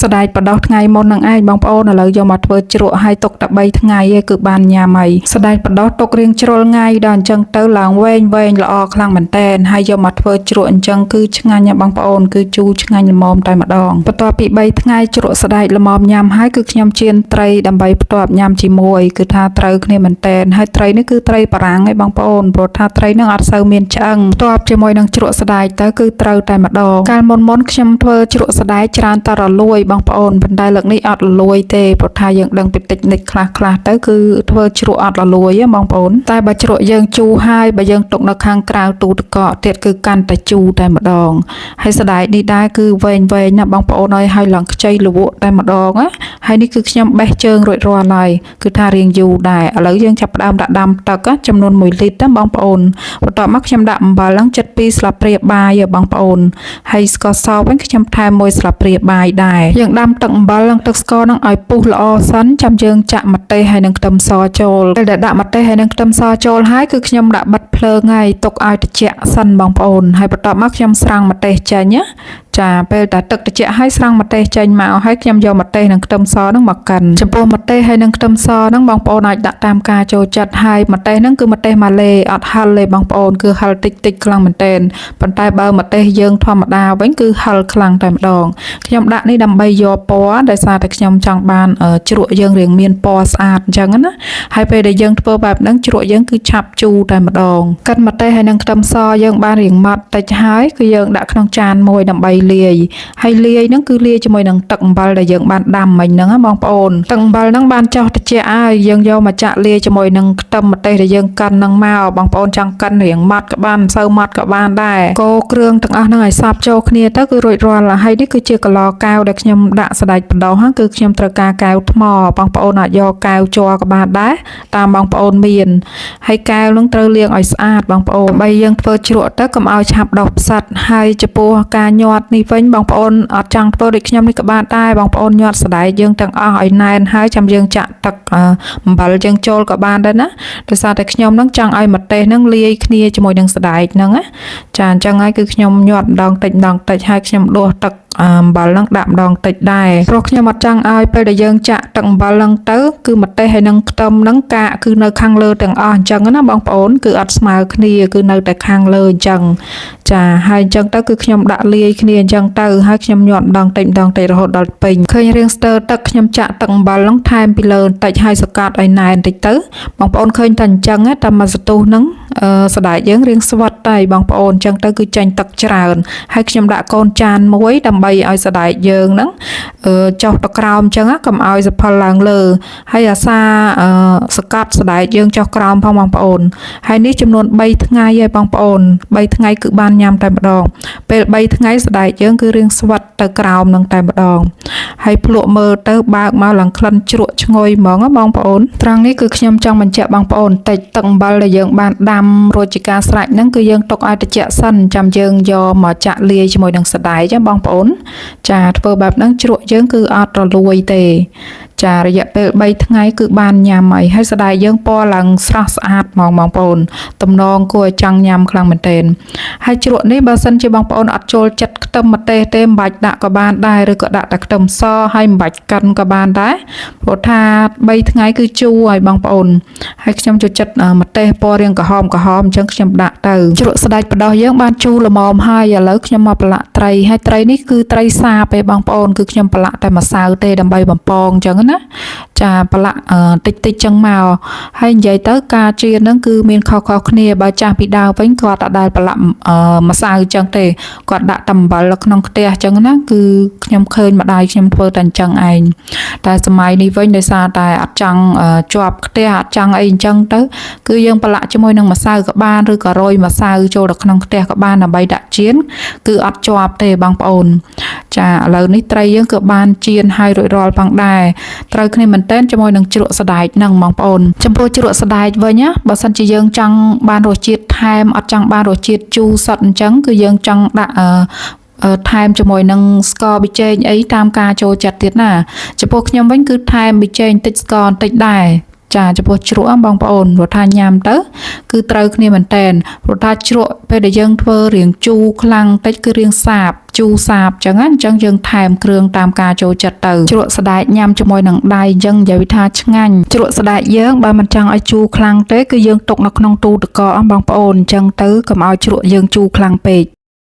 សដែកបដោះថ្ងៃមុននឹងឯងបងប្អូនឥឡូវយកមកធ្វើជ្រក់ឲ្យទុកតែ3ថ្ងៃឯងគឺបានញ៉ាំហើយសដែកបដោះទុករៀងជ្រុលថ្ងៃដល់អញ្ចឹងទៅឡើងវែងវែងល្អខ្លាំងមែនតែនហើយយកមកធ្វើជ្រក់អញ្ចឹងគឺឆ្ងាញ់ណាស់បងប្អូនគឺជូរឆ្ងាញ់ល្មមតែម្ដងបន្ទាប់ពី3ថ្ងៃជ្រក់សដែកល្មមញ៉ាំហើយគឺខ្ញុំចៀនត្រីដើម្បីផ្ទាប់ញ៉ាំជាមួយគឺថាត្រូវគ្នាមែនតែនហើយត្រីនេះគឺត្រីបារាំងឯងបងប្អូនព្រោះថាត្រីនឹងអត់សូវមានឆ្អឹងផ្ទាប់ជាមួយនឹងជ្រក់សដែកទៅគឺត្រូវតែម្ដងកាលមុនមុនខ្ញុំធ្វើជ្រក់សដែកច្រើនតែរលួយបងប្អូនប៉ុន្តែលើកនេះអត់រលួយទេព្រោះថាយើងដឹងពីតិចនិចខ្លះខ្លះទៅគឺធ្វើជ្រក់អត់រលួយហ៎បងប្អូនតែបើជ្រក់យើងជូរហើយបើយើងទុកនៅខាងក្រៅទូទឹកកកទៀតគឺកាន់តែជូរតែម្ដងហើយសដែកនេះដែរគឺវែងវែងណាបងប្អូនអើយហើយឡើងខ្ចីលវក់តែម្ដងណាហើយនេះគឺខ្ញុំបេះជើងរួចរាល់ហើយគឺថារៀងយូរដែរឥឡូវយើងចាប់ផ្ដើមដាក់ដាំទឹកណាចំនួន1លីត្រណាបងប្អូនបន្ទាប់មកខ្ញុំដាក់អំបិលហ្នឹង72ស្លាបព្រាបាយហ៎បងប្អូនហើយស្ករសវិញខ្ញុំថែម1ស្លាបព្រាបាយដែរយើងដាំទឹកអំបិលនិងទឹកស្ករហ្នឹងឲ្យពុះល្អសិនចាំយើងចាក់ម្ទេសហើយនិងខ្ទឹមសចូលពេលដែលដាក់ម្ទេសហើយនិងខ្ទឹមសចូលហើយគឺខ្ញុំដាក់បិទភ្លើងហើយទុកឲ្យត្រជាក់សិនបងប្អូនហើយបន្ទាប់មកខ្ញុំស្រាំងម្ទេសចេញណាចាពេលតែទឹកត្រជាក់ហើយស្រាំងម្ទេសចេញមកហើយខ្ញុំយកម្ទេសនិងខ្ទឹមសហ្នឹងមកកិនចំពោះម្ទេសហើយនិងខ្ទឹមសហ្នឹងបងប្អូនអាចដាក់តាមការចូលចិត្តហើយម្ទេសហ្នឹងគឺម្ទេសម៉ាឡេអត់ហឹរទេបងប្អូនគឺហឹរតិចតិចខ្លាំងមែនទែនប៉ុន្តែបើម្ទេសយើងធម្មតាវិញគឺហឹរខ្លាំងតែម្ដងខ្ញុំដាក់នេះដើម្បីយកពណ៌ដោយសារតែខ្ញុំចង់បានជ្រក់យើងរៀងមានពណ៌ស្អាតអញ្ចឹងណាហើយពេលដែលយើងធ្វើបែបហ្នឹងជ្រក់យើងគឺឆាប់ជូរតែម្ដងកិនម្ទេសហើយនិងខ្ទឹមសយើងបានរៀងម៉ត់តិចហើយគឺយើងដាក់ក្នុងចានមួយដើម្បីលាយហើយលាយហ្នឹងគឺលាយជាមួយនឹងទឹកអំបិលដែលយើងបានដាំមិញហ្នឹងណាបងប្អូនទឹកអំបិលហ្នឹងបានចោះត្រជាក់ហើយយើងយកមកចាក់លាយជាមួយនឹងខ្ទឹមម្ទេសដែលយើងកិនហ្នឹងមកបងប្អូនចង់កិនរៀងម៉ត់ក៏បានមិនសូវម៉ត់ក៏បានដែរកូរគ្រឿងទាំងអស់ហ្នឹងឲ្យសព្វចូលគ្នាទៅគឺរួចរាល់ហើយនេះគឺជាកឡកែវដែលខ្ញុំដាក់សណ្តែកបណ្ដុះហ្នឹងគឺខ្ញុំត្រូវការកែវថ្មបងប្អូនអាចយកកែវជ័រក៏បានដែរតាមបងប្អូនមានហើយកែវហ្នឹងត្រូវលាងឲ្យស្អាតបងប្អូនដើម្បីយើងធ្វើជ្រក់ទៅកុំឲ្យឆាប់ដុះផ្សិតហើយចំពោះការញាត់នេះវិញបងប្អូនអត់ចង់ធ្វើដូចខ្ញុំនេះក៏បានដែរបងប្អូនញាត់សណ្តែកយើងទាំងអស់ឲ្យណែនហើយចាំយើងចាក់ទឹកអំបិលយើងចូលក៏បានដែរណាដោយសារតែខ្ញុំហ្នឹងចង់ឲ្យម្ទេសហ្នឹងលាយគ្នាជាមួយនឹងសណ្តែកហ្នឹងណាចាអញ្ចឹងហើយគឺខ្ញុំញាត់ម្ដងតិចម្ដងតិចហើយខ្ញុំដួសទឹកអំបិលហ្នឹងដាក់ម្ដងតិចដែរព្រោះខ្ញុំអត់ចង់ឲ្យពេលដែលយើងចាក់ទឹកអំបិលហ្នឹងទៅគឺម្ទេសហើយនឹងខ្ទឹមហ្នឹងកាកគឺនៅខាងលើទាំងអស់អញ្ចឹងណាបងប្អូនគឺអត់ស្មើគ្នាគឺនៅតែខាងលើអញ្ចឹងចាហើយអញ្ចឹងទៅគឺខ្ញុំដាក់លាយគ្នាអញ្ចឹងទៅហើយខ្ញុំញាត់ម្ដងតិចម្ដងតិចរហូតដល់ពេញឃើញរាងស្ទើរទឹកខ្ញុំចាក់ទឹកអំបិលហ្នឹងថែមពីលើបន្តិចហើយសកាត់ឲ្យណែនបន្តិចទៅបងប្អូនឃើញតែអញ្ចឹងតែមួយសន្ទុះហ្នឹងសណ្តែកយើងរាងស្វិតតែបងប្អូនអញ្ចឹងទៅគឺចេញទឹកច្រើនហើយខ្ញុំដាក់កូនចានមួយដើម្បីឲ្យសណ្តែកយើងហ្នឹងចុះទៅក្រោមអញ្ចឹងកុំឲ្យសផលឡើងលើហើយអាសាសកាត់សណ្តែកយើងចុះក្រោមផងបងប្អូនហើយនេះចំនួន3ថ្ងៃហើយបងប្អូន3ថ្ងៃគឺបានញ៉ាំតែម្ដងពេល3ថ្ងៃសណ្តែកយើងគឺរាងស្វិតទៅក្រោមនឹងតែម្ដងហើយភ្លក់មើលទៅបើកមកឡើងក្លិនជ្រក់ឈ្ងុយហ្មងបងប្អូនត្រង់នេះគឺខ្ញុំចង់បញ្ជាក់បងប្អូនតិចទឹកអំបិលដែលយើងបានដាំរួចជាការស្រេចហ្នឹងគឺយើងទុកឲ្យត្រជាក់សិនចាំយើងយកមកចាក់លាយជាមួយនឹងសណ្តែកចឹងបងប្អូនចាធ្វើបែបហ្នឹងជ្រក់យើងគឺអត់រលួយទេចារយៈពេល3ថ្ងៃគឺបានញ៉ាំហើយហើយសណ្តែកយើងពណ៌ឡើងស្រស់ស្អាតហ្មងបងប្អូនទំនងគួរឲ្យចង់ញ៉ាំខ្លាំងមែនទែនហើយជ្រក់នេះបើសិនជាបងប្អូនអត់ចូលចិត្តខ្ទឹមម្ទេសទេមិនបាច់ដាក់ក៏បានដែរឬក៏ដាក់តែខ្ទឹមសហើយមិនបាច់កិនក៏បានដែរព្រោះថា3ថ្ងៃគឺជូរហើយបងប្អូនហើយខ្ញុំចូលចិត្តម្ទេសពណ៌រាងក្រហមក្រហមអញ្ចឹងខ្ញុំដាក់ទៅជ្រក់ស្ដាច់បដោះយើងបានជូរល្មមហើយឥឡូវខ្ញុំមកប្រឡាក់ត្រីហើយត្រីនេះគឺត្រីសាបឯបងប្អូនគឺខ្ញុំប្រឡាក់តែម្សៅទេដើម្បីបំពងអញ្ចឹងណាចាប្រឡាក់តិចតិចចឹងមកហើយនិយាយទៅការចៀនហ្នឹងគឺមានខុសៗគ្នាបើចាស់ពីដើមវិញគាត់អត់ដែលប្រឡាក់ម្សៅចឹងទេគាត់ដាក់តែអំបិលនៅក្នុងខ្ទះចឹងណាគឺខ្ញុំឃើញម្ដាយខ្ញុំធ្វើតែអញ្ចឹងឯងតែសម័យនេះវិញដោយសារតែអត់ចង់ជាប់ខ្ទះអត់ចង់អីអញ្ចឹងទៅគឺយើងប្រឡាក់ជាមួយនឹងម្សៅក៏បានឬក៏រោយម្សៅចូលទៅក្នុងខ្ទះក៏បានដើម្បីដាក់ចៀនគឺអត់ជាប់ទេបងប្អូនចាឥឡូវនេះត្រីយើងគឺបានចៀនហើយរួចរាល់ផងដែរត្រូវគ្នាមែនទែនជាមួយនឹងជ្រក់សណ្តែកហ្នឹងបងប្អូនចំពោះជ្រក់សណ្តែកវិញណាបើសិនជាយើងចង់បានរសជាតិថែមអត់ចង់បានរសជាតិជូរសុទ្ធអញ្ចឹងគឺយើងចង់ដាក់ថែមជាមួយនឹងស្ករប៊ីចេងអីតាមការចូលចិត្តទៀតណាចំពោះខ្ញុំវិញគឺថែមប៊ីចេងតិចស្ករបន្តិចដែរ ចាចំពោះជ្រក់បងប្អូនព្រោះថាញ៉ាំទៅគឺត្រូវគ្នាមែនតែនព្រោះថាជ្រក់ពេលដែលយើងធ្វើរៀងជូរខ្លាំងតិចគឺរៀងសាបជូរសាបចឹងណាអញ្ចឹងយើងថែមគ្រឿងតាមការចូលចិត្តទៅជ្រក់សណ្ដែកញ៉ាំជាមួយនឹងដៃអញ្ចឹងនិយាយថាឆ្ងាញ់ជ្រក់សណ្ដែកយើងបើមិនចង់ឲ្យជូរខ្លាំងទេគឺយើងទុកនៅក្នុងទូទឹកកកបងប្អូនអញ្ចឹងទៅកុំឲ្យជ្រក់យើងជូរខ្លាំងពេក។